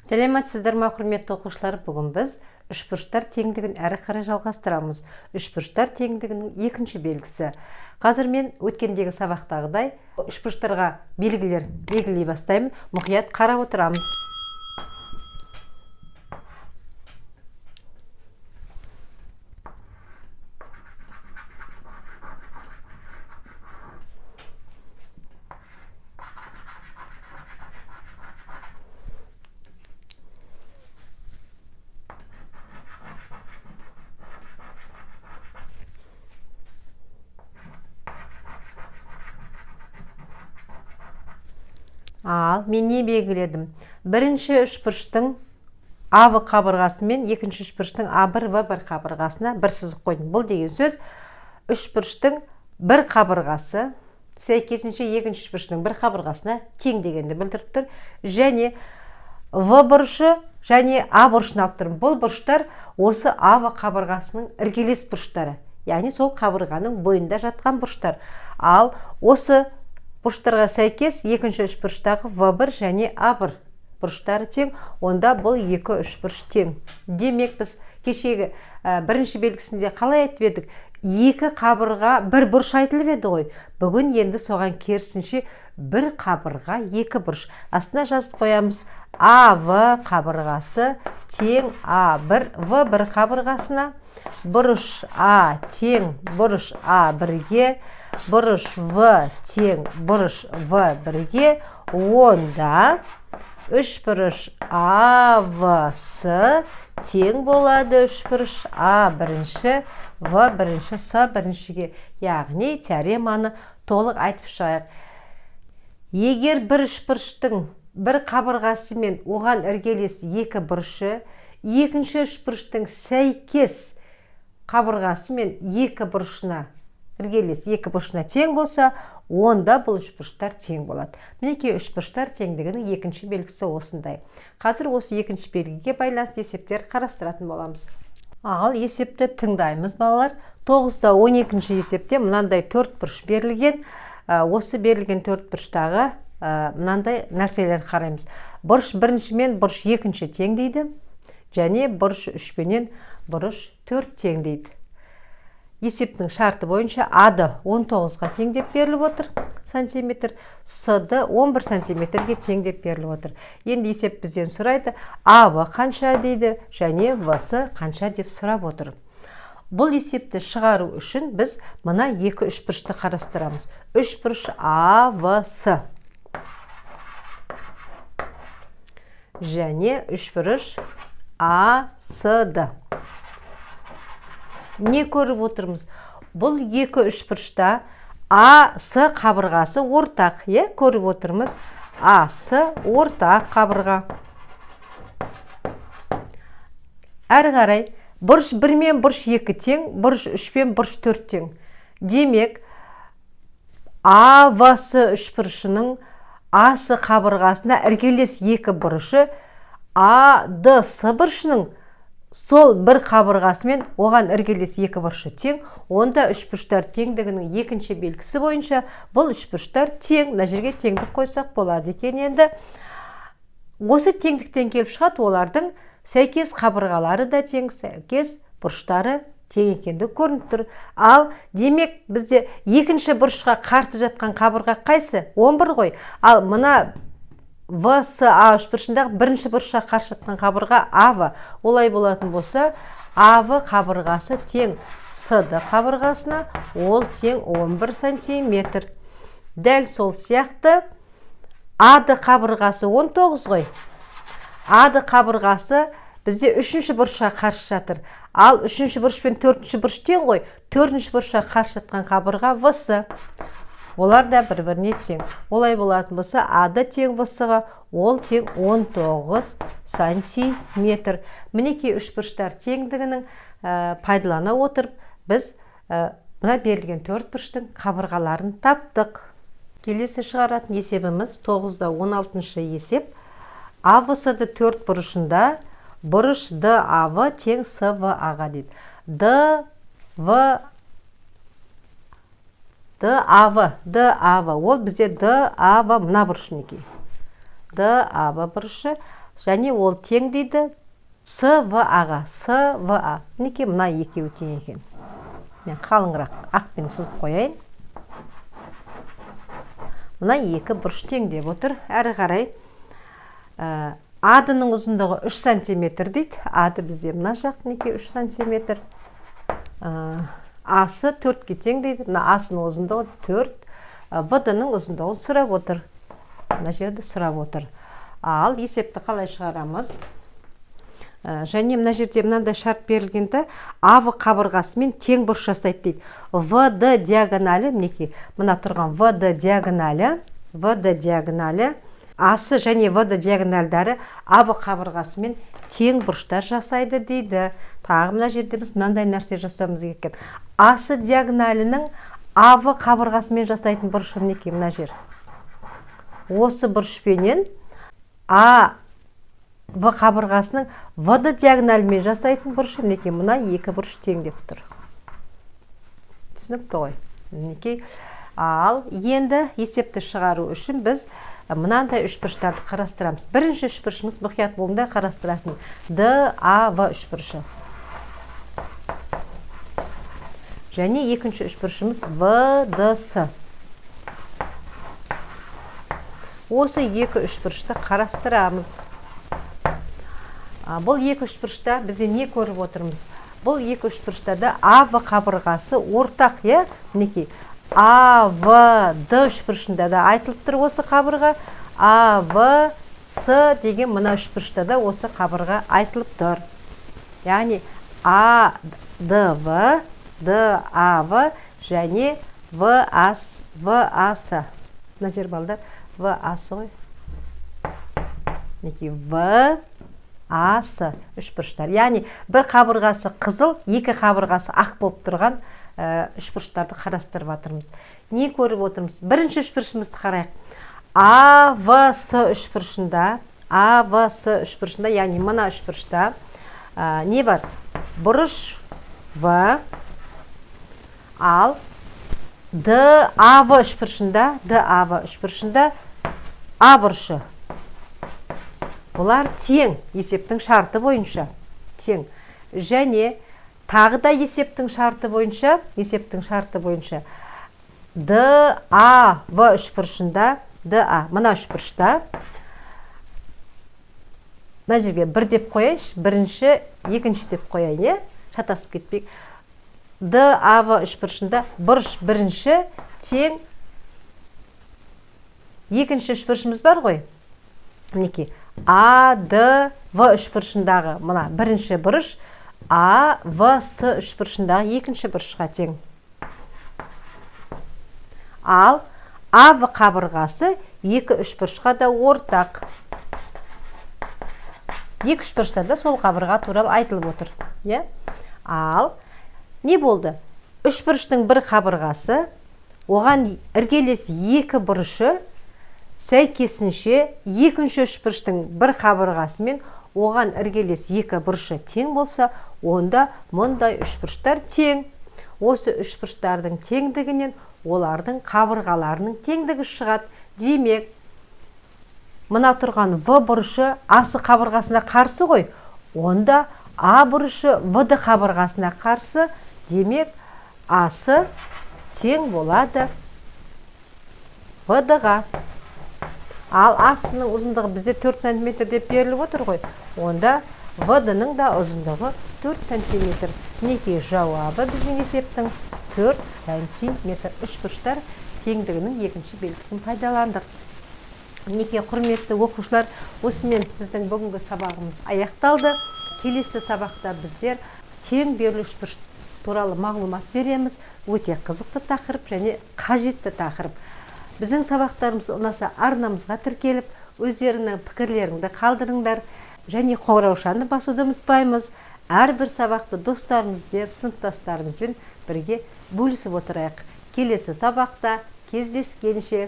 Сәлеметсіздер ме, құрметті оқушылар? Бүгін біз үшбұрыштар теңдігін әрі қарай жалғастырамыз. Үшбұрыштар теңдігінің екінші белгісі. Қазір мен өткендегі сабақтағыдай үшбұрыштарға белгілер белгілей бастаймын. Мұқият қарап отырамыз. Ал, мен не белгіледім? Бірінші үшбұрыштың АВ қабырғасы мен екінші үшбұрыштың А1, В1 қабырғасына бір сызық қойдым. Бұл деген сөз үшбұрыштың бір қабырғасы сәйкесінше екінші үшбұрыштың бір қабырғасына тең дегенді білдіріп тұр. Және В бұрышы және А бұрышын алып тұрмын. Бұл бұрыштар осы АВ қабырғасының іргелес бұрыштары, яғни сол қабырғаның бойында жатқан бұрыштар. Ал осы бұрыштарға сәйкес екінші үшбұрыштағы В1 және А1 бұрыштары тең, онда бұл екі үшбұрыш тең. Демек, біз кешегі бірінші белгісінде қалай айтып едік? Екі қабырға бір бұрыш айтылып еді ғой. Бүгін енді соған керісінше бір қабырға екі бұрыш. Астына жазып қоямыз. АВ қабырғасы тең А1 В1 қабырғасына, бұрыш А тең бұрыш А1-ге, бұрыш В тең бұрыш В1-ге, онда үшбұрыш АВС тең болады үшбұрыш А1 В1 С1-ге. Яғни теореманы толық айтып шығайық. Егер бір үшбұрыштың бір қабырғасы мен оған іргелес екі бұрышы, екінші үшбұрыштың сәйкес қабырғасы мен екі бұрышына іргелес екі бұрышына тең болса, онда бұл үшбұрыштар тең болады. Мінекей, үшбұрыштар теңдігінің екінші белгісі осындай. Қазір осы екінші белгіге байланысты есептер қарастыратын боламыз. Ал есепті тыңдаймыз, балалар. 9-да 12-ші есепте мынандай төрт бұрыш берілген. Осы берілген төрт бұрыштағы мынандай нәрселер қараймыз. Бұрыш бірінші мен бұрыш екінші тең дейді, және бұрыш үш пенен бұрыш төрт тең дейді. Есептің шарты бойынша АД 19-ға тең деп беріліп отыр сантиметр, СД 11 сантиметрге тең деп беріліп отыр. Енді есеп бізден сұрайды, АВ қанша дейді және ВС қанша деп сұрап отыр. Бұл есепті шығару үшін біз мына екі үшбұрышты қарастырамыз. Үшбұрыш АВС және үшбұрыш АСД. Не көріп отырмыз? Бұл екі үшбұрышта АС қабырғасы ортақ, е, көріп отырмыз. АС ортақ қабырға. Әрі қарай бұрыш 1 мен бұрыш 2 тең, бұрыш 3 пен бұрыш 4 тең. Демек, АВС үшбұрышының АС қабырғасына іргелес екі бұрышы АДС бұрышының сол бір қабырғасымен оған іргелес екі бұрышы тең, онда үшбұрыштар теңдігінің екінші белгісі бойынша бұл үшбұрыштар тең. Мына жерге теңдік қойсақ болады екен. Енді осы теңдіктен келіп шығады, олардың сәйкес қабырғалары да тең, сәйкес бұрыштары тең екендігі көрініп тұр. Ал демек, бізде екінші бұрышқа қарсы жатқан қабырға қайсы? 11 ғой. Ал мына ВСА үшбұрышындағы бірінші бұрышқа қарсы жатқан қабырға АВ. Олай болатын болса, АВ қабырғасы тең СД қабырғасына, ол тең 11 сантиметр. Дәл сол сияқты АД қабырғасы 19 ғой. АД қабырғасы бізде үшінші бұрышқа қарсы жатыр. Ал үшінші бұрыш пен төртінші бұрыш тең ғой. Төртінші бұрышқа қарсы жатқан қабырға ВС. Олар да бір-біріне тең. Олай болатын болса, АД тең ВС-ға, ол тең 19 сантиметр. Мінекей, үшбұрыштар теңдігінің пайдалана отырып, біз мына берілген төрт бұрыштың қабырғаларын таптық. Келесі шығаратын есебіміз 9-да 16-шы есеп. АВСД төрт бұрышында бұрыш ДАВ тең СВА-ға дейді. ДВ ДАВ, ДАВ, ол бізде ДАВ мына бұрыш мінекей. ДАВ бұрышы. Және ол тең дейді СВА-ға. СВА. Мінекей мына екеуі тең екен. Мен қалыңырақ ақпен сызып қояйын. Мына екі бұрыш тең деп отыр. Әрі қарай АД-ның ұзындығы 3 сантиметр дейді. АД бізде мына жақ, мінекей 3 сантиметр. АС 4-ке тең дейді. Мына АС-ның ұзындығы 4. ВД-ның ұзындығын сұрап отыр. Мына жерді сұрап отыр. Ал есепті қалай шығарамыз? Және мына жерде мынандай шарт берілгенде АВ қабырғасымен тең бұрыш жасайды дейді. ВД диагоналі, мінекей мына тұрған ВД диагоналі, ВД диагоналі, АС және ВД диагональдары АВ қабырғасымен тең бұрыштар жасайды дейді. Тағы мына жерде біз мынандай нәрсе жасауымыз керек екен. АС диагоналінің АВ қабырғасымен жасайтын бұрышы мінекей мына жер. Осы бұрышпенен А В қабырғасының ВД диагоналімен жасайтын бұрышы мінекей мына екі бұрыш тең деп тұр. Түсінікті ғой? Мінекей. Ал енді есепті шығару үшін біз мынандай үшбұрыштарды қарастырамыз. Бірінші үшбұрышымыз, мұқият болыңдар, қарастырасың. ДАВ үшбұрышы. Және екінші үшбұрышымыз ВДС. Осы екі үшбұрышты қарастырамыз. Бұл екі үшбұрышта бізде не көріп отырмыз? Бұл екі үшбұрышта да АВ қабырғасы ортақ, иә? Мінекей АВД үшбұрышында да айтылып тұр осы қабырға, АВС деген мына үшбұрышта да осы қабырға айтылып тұр. Яғни АДВ, ДАВ және ВАС, ВАС. Мына жер балдар ВАС ғой. Мінекей ВАС үшбұрыштар. Яғни бір қабырғасы қызыл, екі қабырғасы ақ болып тұрған үшбұрыштарды қарастырып жатырмыз. Не көріп отырмыз? Бірінші үшбұрышымызды қарайық. АВС үшбұрышында, АВС үшбұрышында, яғни мына үшбұрышта не бар? Бұрыш В, ал ДАВ үшбұрышында, ДАВ үшбұрышында А бұрышы. Бұлар тең есептің шарты бойынша, тең. Және тағы да есептің шарты бойынша, есептің шарты бойынша ДАВ үшбұрышында, ДА, мына үшбұрышта мына жерге бір деп қояйыншы, бірінші, екінші деп қояйын, иә? Шатасып кетпейік. ДАВ үшбұрышында бұрыш бірінші тең екінші үшбұрышымыз бар ғой. Мінекей АДВ үшбұрышындағы мына бірінші бұрыш АВС үшбұрышындағы екінші бұрышқа тең. Ал АВ қабырғасы екі үшбұрышқа да ортақ. Екі үшбұрышта да сол қабырға туралы айтылып отыр. Иә? Ал не болды? Үшбұрыштың бір қабырғасы, оған іргелес екі бұрышы сәйкесінше екінші үшбұрыштың бір қабырғасы мен оған іргелес екі бұрышы тең болса, онда мұндай үшбұрыштар тең. Осы үшбұрыштардың теңдігінен олардың қабырғаларының теңдігі шығады. Демек, мына тұрған В бұрышы АС қабырғасына қарсы ғой, онда А бұрышы ВД қабырғасына қарсы, демек АС тең болады ВД-ға. Ал АС-ның ұзындығы бізде 4 сантиметр деп беріліп отыр ғой, онда ВД-ның да ұзындығы 4 сантиметр. Мінекей жауабы біздің есептің 4 сантиметр. Үшбұрыштар теңдігінің екінші белгісін пайдаландық. Мінекей, құрметті оқушылар, осымен біздің бүгінгі сабағымыз аяқталды. Келесі сабақта біздер тең берілу үшбұрыш туралы мағлұмат береміз. Өте қызықты тақырып және қажетті тақырып. Біздің сабақтарымыз ұнаса арнамызға тіркеліп, өздеріңнің пікірлеріңді қалдырыңдар және қоңыраушаны басуды ұмытпаймыз. Әрбір сабақты достарымызбен, сыныптастарымызбен бірге бөлісіп отырайық. Келесі сабақта кездескенше.